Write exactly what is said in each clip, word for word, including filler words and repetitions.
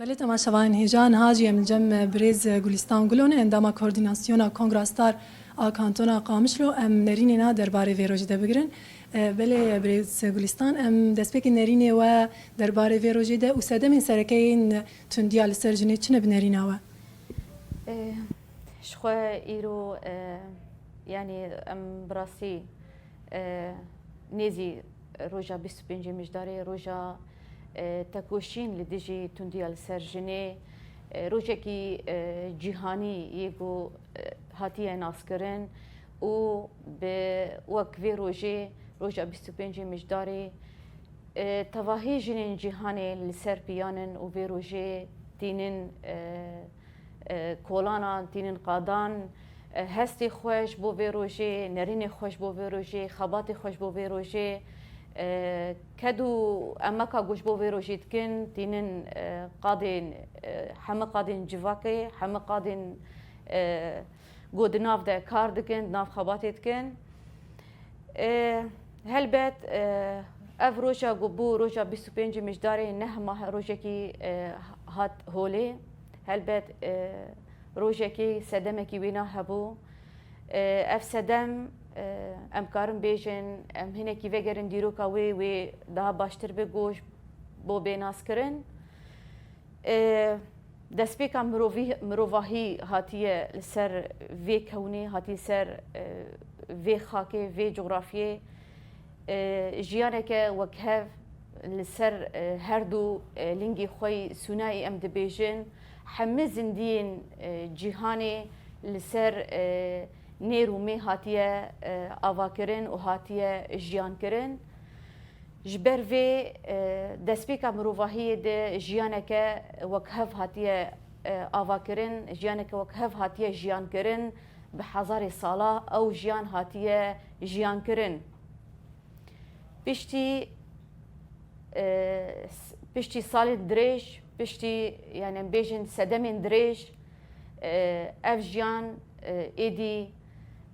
Lê temaşevanên hêja, niha jî em li cem birêz Gulistan Gulo ne, endama Koordînasyona Kongra Star a Kantona Qamişlo. Em nerînê na derbarê vê rojê de bigirin. E, belê birêz Gulistan, em destpêkê nerînê we derbarê vê rojê de û sedemên sereke yên tundiya li ser jinê çi ne bi nerîna we? E, ji xwe îro, e, yanî em bi rastî, e, nêzî roja bîst û pêncê Mijdarê, roja, e, tekoşîn li dijî tundiya li ser jinê, e, rojekî, e, cîhanî yê ku, e, hatiye naskirin û bi wek vê rojê, roja bîst û pêncê Mijdarê, e, tevahî jinên cîhanê li ser piyan in û vê rojê tînin, e, e, kolanan, tînin qadan, e, hestê xwe ji bo vê rojê, nerînê xwe ji bo vê rojê, xebatê xwe ji bo vê rojê, e, ked û emeka ku ji bo vê rojê dikin, tînin, e, qadên, e, heme qadên civakê, heme qadên, e, ku di nav de kar dikin, di nav xebatê dikin. E, helbet, e, ev roja ku bû, roja bîst û pêncê Mijdarê, ne hema rojekî, e, hat holê. Helbet, e, rojekî, sedemekî wêna hebû. E, ev sedem, e, em karin bêjin, em hinekî vegerin dîroka wê, wê daha baştir bigoj bo bê naskirin. E, destpêka mirovî-, mirovahî hatiye li ser vê kewnê, hatiye ser, e, vê xakê, vê cografiyê. E, jiyaneke wekhev li ser, e, her du, e, lingê xwe yî sûnayî em dibêjin. Hemî zindiyên, e, cîhanê li ser, e, nêr û mê hatiye, e, avakirin û hatiye jiyankirin. Ji ber vê, e, destpêka mirovahiyê de jiyaneke wekhev hatiye, e, avakirin, jiyaneke wekhev hatiye jiyankirin, bi hezarê sala ew jiyan hatiye jiyankirin. Piştî, e, s-, piştî salên dirêj, piştî, yani, em bêjin sedemên dirêj, e, ev jiyan, e, êdî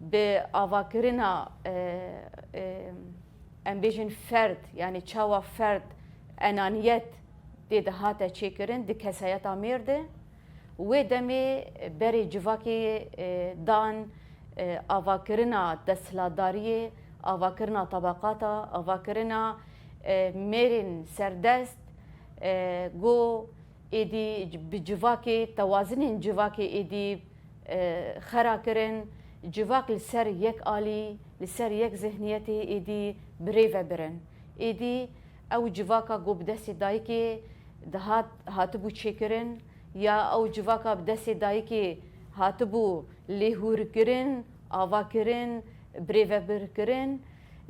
bi avakirina, e, e, em bêjin ferd, yani çawa ferd enaniyet tê de hate çêkirin di kesayeta mêr de. Wê demê berê civakê, e, dan, e, avakirina desthilatdariyê, avakirina tabaqata, avakirina, e, mêrên serdest, e, go êdî bi civakê, tewazinên civakê êdî, e, xera kirin, civak li ser yek alî, li ser yek zihniyetê êdî bi rê ve birin. Êdî ew civaka ku bi destê dayikê dihat, hatibû çêkirin, ya ew civaka bi destê dayikê hatibû lêhûrkirin, avakirin, birêvebirkirin,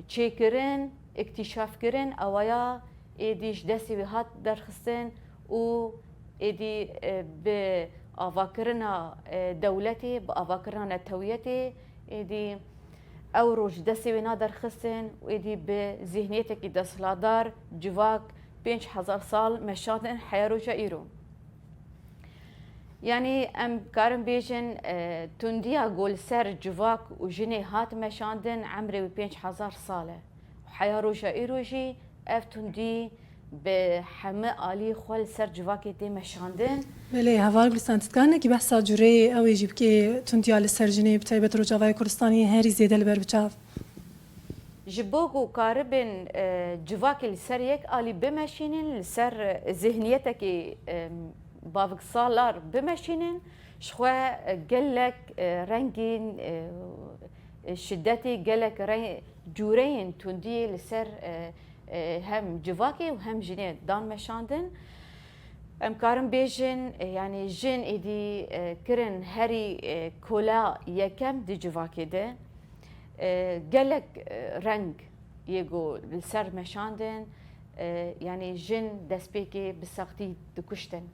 çêkirin, îktîşafkirin, ewaya êdî ji destê wî hat derxistin û êdî, e, bi avakirina, e, dewletê, bi avakirina netewiyetê, êdî ew roj destê wê na derxistin û êdî bi zihniyetekî desthilatdar civak pênc hezar sal meşandin heya roja îro. Yanî em karin bêjin, e, tundiya ku li ser civak û jinê hat meşandin, emrê wî pênc hezar sal e. Heya roja îro jî ev tundî bi hemî alî xwe li ser civakê tê meşandin. Belê, heval Gulistan, tu dikarin hinekî behsa cûreyê ew ê jî bikê tundiya li ser jinê, bi taybet Rojavayê Kurdistanê herî zêde li ber biçav? Ji bo ku karibin, e, civakê li ser yek alî bimeşînin, li ser, e, zihniyetekî, e, baviksalar bimeşînin, ji xwe, e, gelek, e, rengên, e, e, şidetê, gelek re-, cûreyên tundiyê li ser, e, e, hem civakê û hem jinê dan meşandin. Em karin bêjin, e, yanî jin êdî, e, kirin herî, e, kola yekem di civakê de. E, gelek, e, reng yê ku li ser meşandin, e, yanî jin destpêkê bi sextî dikuştin.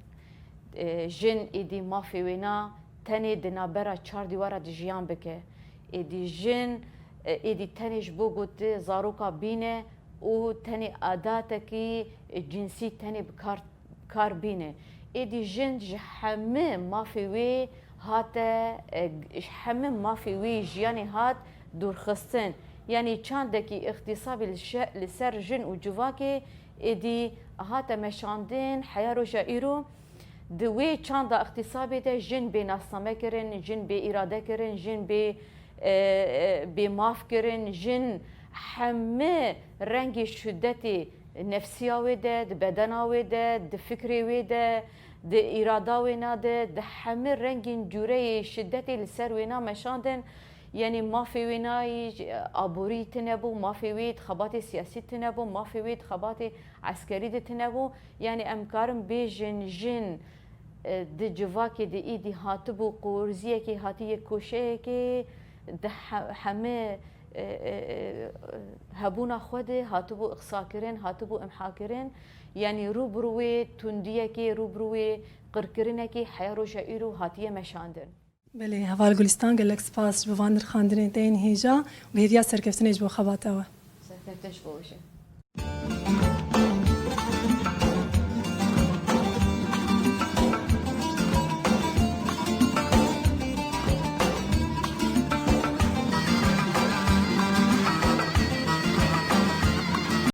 E, jin êdî mafê wê na tenê di navbera çar dîwara de jiyan bike. Êdî jin, e, êdî tenê ji bo ku tu zaroka bîne û tenê adatekî, e, cinsî tenê bi kar, kar bîne. Êdî jin ji hemî mafê wê hate, e, ji hemî mafê wê jiyanê hat dûrxistin. Yanî çandekî îxtîsabî li şe-, li ser jin û civakê êdî hate meşandin heya roja îro. Di wê çanda îqtîsabê de jin bê nasname kirin, jin bê îrade kirin, jin bê, e, e, bê maf kirin, jin hemî rengê şidetê nefsiya wê de, di bedena wê de, di fikrê wê de, di îrada wêna de, di hemî rengên cûreyê şidetê li ser wêna meşandin. Yanî mafê wêna yî aborî tune bû, mafê wê di xebatê siyasî tune bû, mafê wê di xebatê eskerî de tune bû. Yanî em karin bêjin jin, e, di civakê de îdî hatibû qurziyekê, hatiye koşeyekê, di he-, hemî, e, e, e, hebûna xwe de hatibû îqsakirin, hatibû imhakirin. Yanî rû bi rû wê tundiyekê, rû bi rû wê qirkirinekê heya roja îro hatiye meşandin. Belê, heval Gulistan, gelek spas ji bo van nirxandinên te yên hêja û hêviya serkeftinê ji bo xebata we. Serkeftin ji bo we jî.